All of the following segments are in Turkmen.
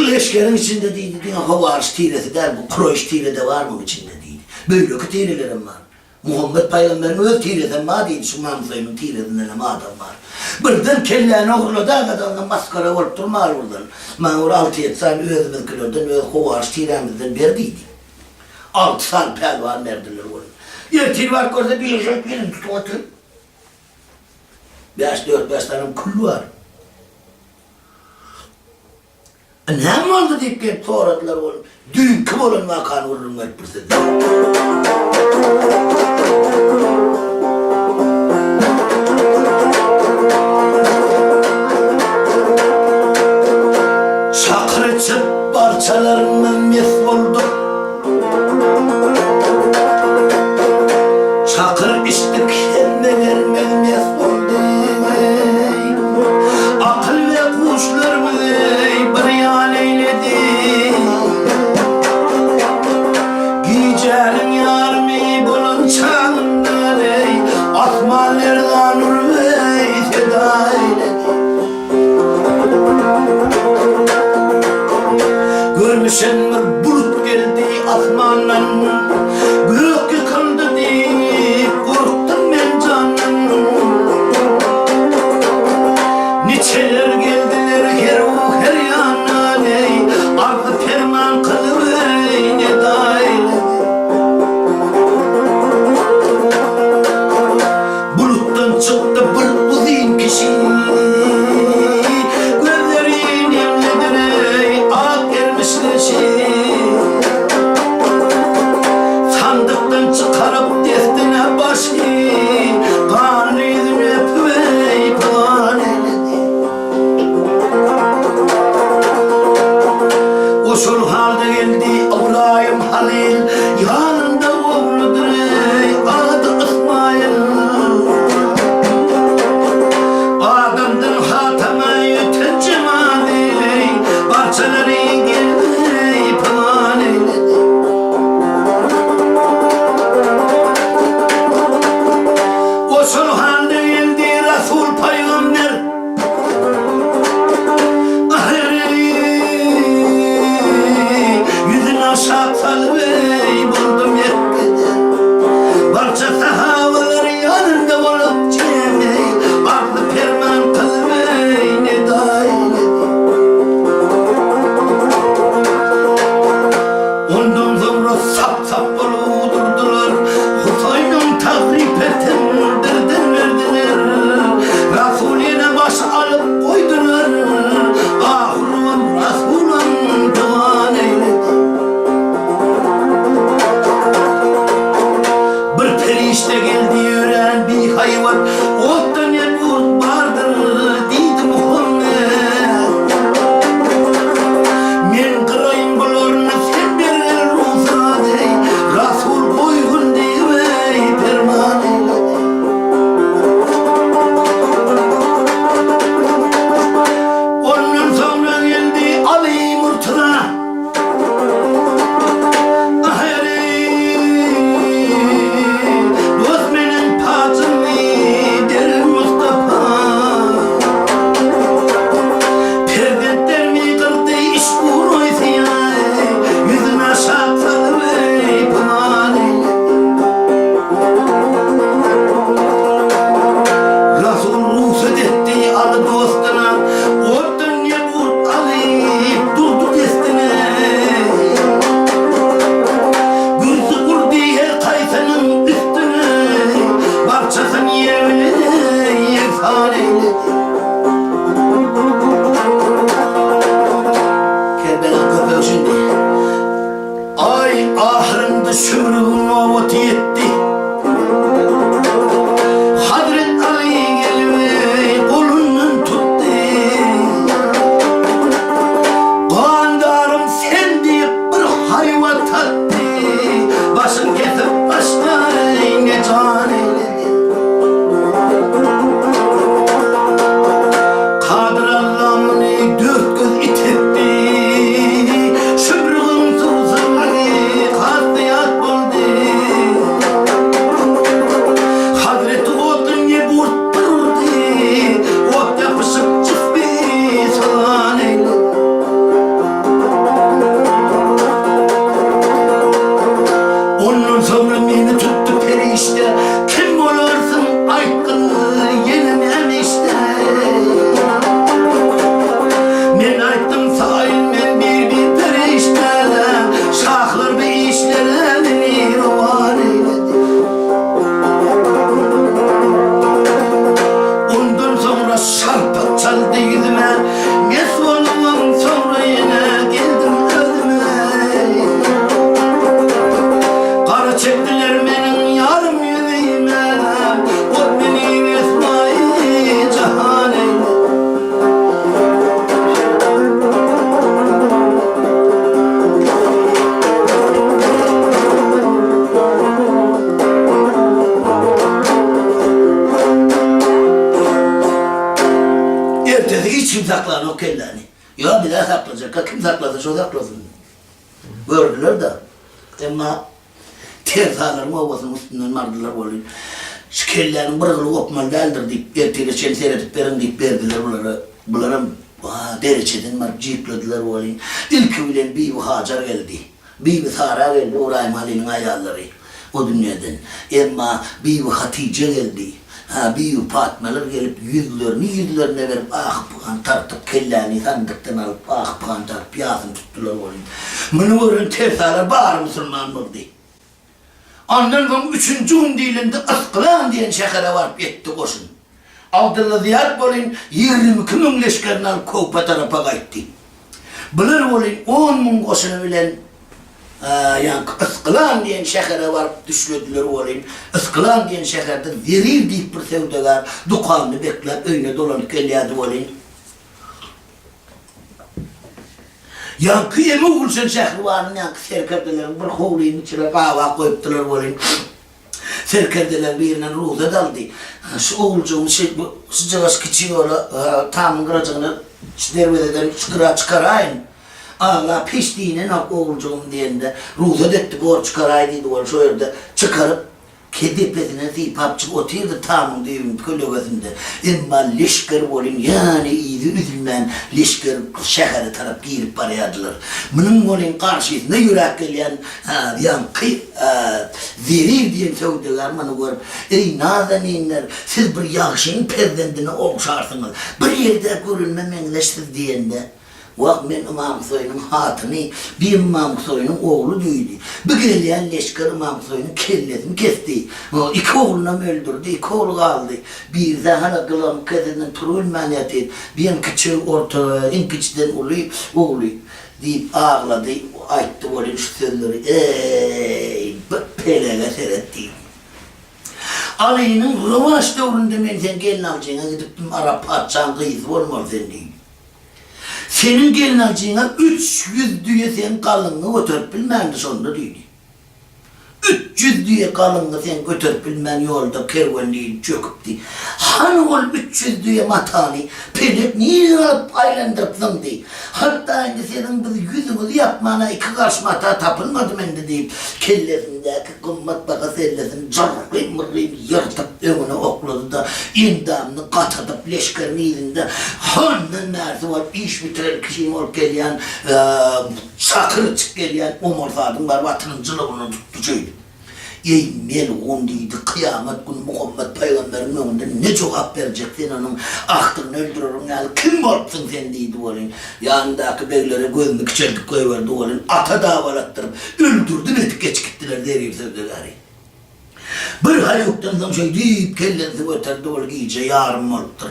Şu leşgeriň içinde diýdi, diňe howaryş tiresi däl, bu kuraýyş tire-de bar muň içinde diýdi. Beýleki tirelerem bar. Muhammet pygamberiň öz tiresem bar diýdi, şu Mamsaýynyň tiresindenem adam bar. Birden kelläni ogurladaga-da onda masgara bolup durmaly buradan. Maňa bir alty-ýedi sany özümiziňkilerden, öz howaryş tirämizden ber diýdi. Alty sany pälwan berdiler olar. Ertir baryp görse biri şeýdip elini tutup otyr. Bäş, dört-bäş sanem kül bar. Näme boldy diýip gelip soradylar ol düýnki bolan wakany gürrüň berip bir söz. Çakyr içip barçalaryndan mes bolduk. Çakyr içdik hemmelerimiz mes boldy. Akyl we huşlarymyzy bir ýan eýledi. Gijäniň ýarymy bolan çagynda eý, asman lerzan urup eý, seda eýledi. Görmüşem bir bulut geldi asmandan, Gök ýykyldy diýip gorkdum men jandan. Niçeler geldiler her u her ýandan eý, Arzy-perman kylyp eý, neda eýledi. Bulutdan çykdy bir uzyn kişi, Gözleri nemlidir eý, ak ermiş leşi. kim saklanok kelläni. Ýok, biz-ä saklajak-a, kim saklasa şo saklasyn. Gördüler-de. Emma tersalaryň obasynyň üstünden bardylar welin, şu kelläniň bir gyly gopmaly däldir diýip, ertire çenli seredip beriň diýip berdiler bulara. Bularam dereçeden baryp jykladiler welin, ilki bilen Bibi Hajar geldi. Bibi Sara geldi, Ybraýym Halylyň aýallary o dünýeden. Emma Bibi Hatyja geldi. Hä, Bibi Patmalar gelip, ýüzlerini ýüzlerine berip, ahy-pygan tartyp, kelläni sandykdan alyp, ahy-pygan tartyp, ýasyny tutdular welin, muny gören tersalar bary musulman boldy. Andan soň üçünji gün diýlende Yskylan diýen şähere baryp ýetdi goşun. Abdylla Zyýat welin 22 müň leşgerini alyp Köwpe tarapa gaýtdy. Bular welin on müň goşuny bilen ýaňky Yskylan diýen şähere baryp düşlediler welin, Yskylan diýen şäherde Zerir diýip bir söwdagär dükanyny bekläp öýüne dolanyp gelýärdi welin, ýaňky Emew Gülşen şähribanyň ýaňky serkerdeleriň bir howlynyň içine gabak goýupdylar welin, Serkerdeleriň birinden rugsat aldy. Şu oguljygymy şu şujagaş kiçi ýola, tamyň gyrajygyna, şu derwezeden şu gyra çykaraýyn. Aglap hiç diýnenok oguljygym diýende, rugsat etdi, bor çykaraý diýdi. Ol şo ýerde çykaryp, depesinden sypap çykyp otyrdy tamyň düýbüniň kölegesinde. Emma leşger welin ýany yzy üzülmän leşger şähere tarap girip barýardylar. Munuň welin garşysyna ýöräp gelýän ýaňky Zerir diýen söwdagär muny görüp, Eý, nazaninler, siz bir ýagşynyň perzendine ogşarsyňyz, bir ýerde görünme meňzeş siz diýende, Wah, men Ymam Huseýniň hatyny, bi Ymam Huseýniň ogly diýdi. Bi gelýän leşger Ymam Huseýniň kellesini kesdi. Iki oglunam öldürdi, iki ogly galdy. Birisi hana gylamyk kesenden turubilmän ýatyr. Birem kiçi, orta, iň kiçiden uly ogly. Diýip aglady, aýtdy welin şu sözleri, Eý, bir pelege seret diýdi. Alynyň rowaç döwründe men seň gelnaljyňa gidipdim, Arap patyşaň gyzy bolmaly sen diýdi. Seniň gelnaljyňa 300 düýe seň galyňyňy göterip bilmändi şonda diýdi. 300 düýe galyňyňy sen göterip bilmän ýolda kerwen diýlip çöküpdi. Hany ol 300 düýe matany pelek nireden alyp aýlandyryp zyňdy? Hatda indi siziň biz ýüzüňizi ýapmana iki garş mata tapylmady mende diýip, kellesindäki gymmat baha sellesini jyrrym-myrrym ýyrtyp öňüne oklady-da, endamyny gatadyp leşgeriň yzynda handan bärsi bolup iş bitiren kişi bolup gelýän Çakyr içip gelýän Omar Sadyň baryp atynyň jylawyndan tutdy şeýdip. Eý, melgun diýdi, kyýamat güni Muhammet pygamberiň öňünde ne jogap berjek sen onuň agtygyny öldüreriň ýaly kim bolupsyň sen diýdi welin, ýanyndaky beglere gözüni kiçeldip goýberdi welin, ata dawalatdyryp, öldürdim edip geçip gitdiler zerir söwdagäri. Bir haýukdan soň şeý diýip kellesi göterdi, ol gije ýarym bolupdyr.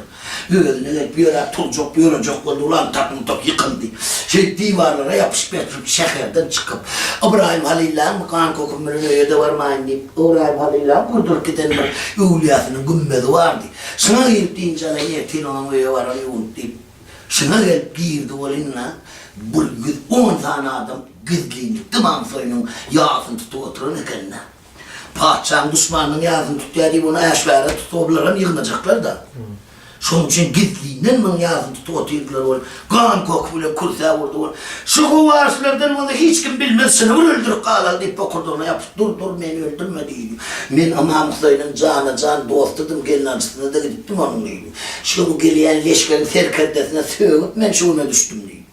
Özüne gelip ýöräp turjak, ýörejek boldy, ulan tak-mutak ýykyldy. Şeýdip diwarlara ýapyşyp-ýapyşyp şäherden çykyp, Ybraýym Halyllaň bu gan kokum bilen öýe-de barmaýyn diýip, Ybraýym Halyllaň gurduryp giden bir öwlüýäsiniň gümmezi bardy. Şuňa girip dynç alaýyn, ertir onuň öýe baran ýuwunyp diýip, şuňa gelip girdi welin-le, bir 110 sany adam gizlinlikde Mamsoýynyň ýasyny tutup oturan eken-dä. Patyşaň duşmanynyň ýasyny tutýar diýip, ony äşgäre tutsa, bularam ýygnajaklar-da. Şonuň üçin gizlinden munuň ýasyny tutup otyrdylar ol. Gan koky bilen kürsä urdy ol. Şu howaçylardan bolsa hiç kim bilmez, şuny bir öldürip galaly diýip, bokurdagyna ýapyşyp, Dur, dur, meni öldürme diýdi. Men Ymam Huseýniň jana-jan dostudym, gelnaljysyna-da gidipdim onuň diýdi. Şu gelýän leşgeriň serkerdesine sögüp men şu güne düşdüm diýdi.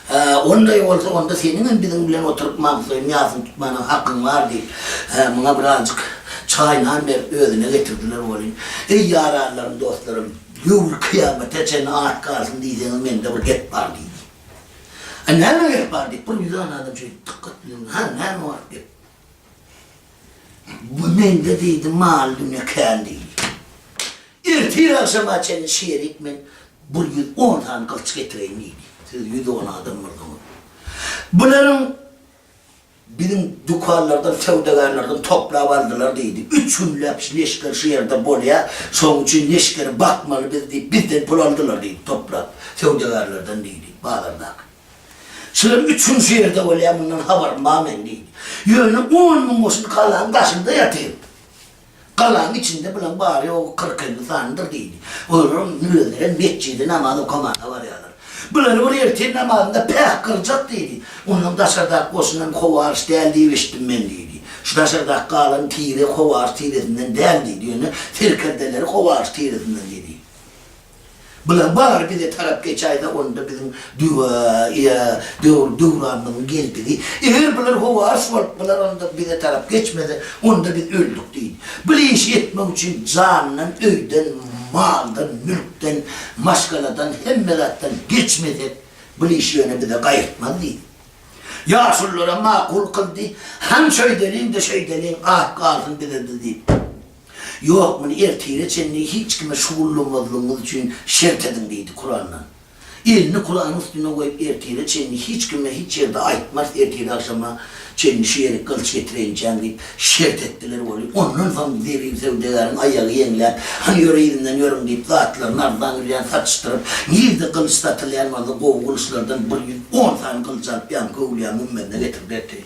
Hä, ondaý bolsa, onda seniňem biziň bilen oturyp Magtymgulyň ýasyny tutmana hakyň bar, diýip, hä, muňa birazjyk çaý-nan berip özüne getirdiler welin, Eý, ýaranlarym, dostlarym, döwür kyýamata çenli at galsyn diýseňiz, mende bir gep bar, diýdi. A näme gep bar, diýip, bir ýüzan adam şeýdip dykgat bilen, Hä, näme bar gep? Bu mende diýdi, mal-dünýe kän diýdi. Ertir agşama çenli şerik men bir 110 sany gylyç getireýin diýdi. Siz 110 adam bolsaňyz. Bularyň biziň dükanlardan, söwdagärlerden toplap aldylar diýdi. Üç günläp şu leşger şu ýerde bolýar, şonuň üçin leşgeri bakmaly biz diýip, bizden pul aldylar diýdi, toplap söwdagärlerden diýdi, bazardaky. Şular üç gün şu ýerde bolýar, mundan habarym bar meň diýdi. Ýöne on müň goşun galanyň daşynda ýatyr. Galaň içinde bulaň bary-ýogy 40-50 sanydyr diýdi. Olaryň özlerem metjide namaz okamana barýarlar. Bulary bir ertir namazynda päk gyrjak diýdi. Ondan daşardaky goşunam howaryş däl diýip eşitdim men diýdi. Şu daşardaky galan tire howaryş tiresinden däl diýdi. Ýöne serkerdeleri howaryş tiresinden diýdi. Bular bary bize tarap geçäýse onda biziň düwe, ýa, döwür, döwranymyzyň geldigi. Eger bular howaryş bolup bular onda bize tarap geçmese onda biz öldük diýdi. Bul işi etmek üçin jandan, öýden, maldan, mülkden, maşgaladan, hemme zatdan geçmesek bul iş ýöne bize gaýyrtmaz diýdi. Ýaşululara makul kyldy, Han şeýdeliň-de şeýdeliň, at galsyn bize-de diýip. Ýok, muny ertire çenli hiç kime şugullanmazlygyňyz üçin şert ediň diýdi Kurandan. Elini Kuranyň üstüne goýup ertire çenli hiç kime hiç ýerde aýtmarys ertir agşama çenli şu ýere gylyç getireýinçäň diýip şert etdiler weli ondan soň Zerir söwdagäriň aýagy ýeňläp hany ýör yzyndan ýörüň diýip zatlaryny arzan bilýän satyşdyryp nirde gylyç satylýan bolsa gowy gylyçlardan bir 110 sany gylyç alyp ýaňky öwlüýäň gümmezine getirdi ertir.